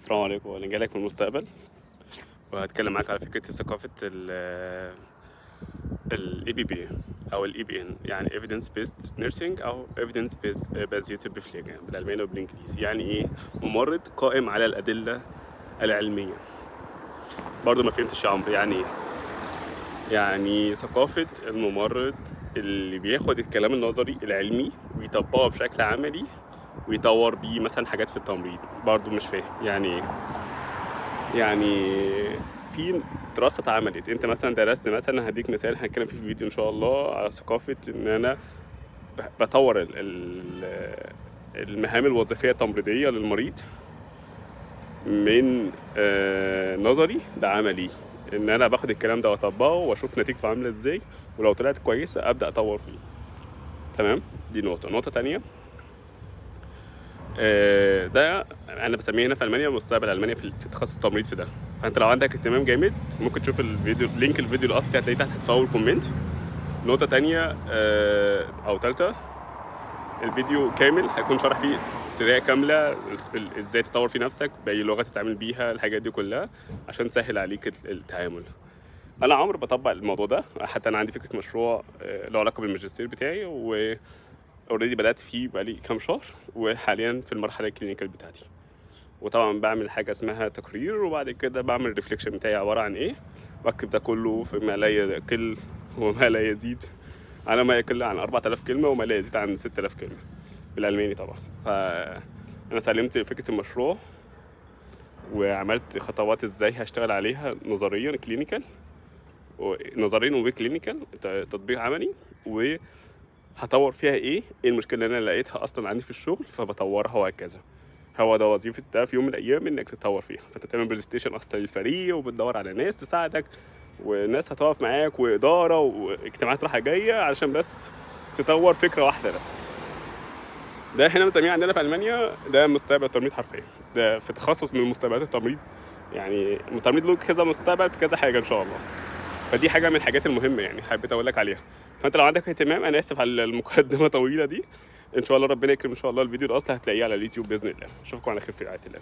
السلام عليكم. انا جاي لك من المستقبل وهتكلم معاك على فكرة ثقافة ال EBP او ال EBN، يعني evidence based nursing او evidence based basierte Pflege بالالماني وبالانجليزي. يعني ايه ممرض قائم على الادلة العلميه؟ برضو ما فهمتش يا عمرو يعني ايه. يعني ثقافة الممرض اللي بياخد الكلام النظري العلمي ويطبقه بشكل عملي ويطور بيه مثلا حاجات في التمريض. برضو مش فاهم يعني ايه. يعني في دراسة اتعملت، انت مثلا درست، مثلا هديك مثال هنتكلم فيه في فيديو ان شاء الله، على ثقافة ان انا بطور المهام الوظيفية التمريضية للمريض من نظري لعملي، ان انا باخد الكلام ده واطبقه واشوف نتيجته عامله ازاي، ولو طلعت كويسة ابدا اطور فيه. تمام، دي نقطه. نقطة تانية، ده انا بسميه هنا في المانيا مستقبل المانيا في تخصص التمريض في ده. فانت لو عندك اهتمام جامد ممكن تشوف الفيديو، link الفيديو الاصلي هتلاقيه تحت في اول comment. نقطة تانية او تالتة، الفيديو كامل هيكون شرح فيه طريقه كاملة ازاي تطور في نفسك، باي لغة تتعامل بيها، الحاجات دي كلها عشان تسهل عليك التعامل. انا عمرو بطبق الموضوع ده، حتى انا عندي فكرة مشروع له علاقة بالماجستير بتاعي و already بدات فيه بقالي كام شهر، وحاليا في المرحلة ال clinical بتاعتي. وطبعا بعمل حاجة اسمها تقرير، وبعد كده بعمل reflection بتاعي عبارة عن ايه، واكتب ده كله في ما لا يقل وما لا يزيد على ما يقل عن 4000 كلمة وما لا يزيد عن 6000 كلمة بالالماني طبعا. فانا سلمت فكرة المشروع وعملت خطوات ازاي هشتغل عليها نظريا clinical، نظريا و clinical تطبيق عملي، وهطور فيها ايه، ايه المشكلة اللي انا لقيتها اصلا عندي في الشغل فبطورها وهكذا. هو ده وظيفة ده في يوم من الأيام إنك تتطور فيها. فأنت بتعمل presentation أصلا للفريق وبتدور على ناس تساعدك وناس هتقف معاك وإدارة واجتماعات رايحة جاية علشان بس تطور فكرة واحدة بس. ده احنا بنسميه عندنا في ألمانيا ده مستقبل التمريض حرفيا. ده في تخصص من مستقبلات التمريض، يعني التمريض له كذا مستقبل في كذا حاجة إن شاء الله. فدي حاجة من الحاجات المهمة يعني حبيت أقول لك عليها. فأنت لو عندك اهتمام، أنا آسف على المقدمة طويلة دي، إن شاء الله ربنا يكرم، إن شاء الله الفيديو الأصلي هتلاقيه على اليوتيوب بإذن الله. أشوفكم على خير في رعاية الله.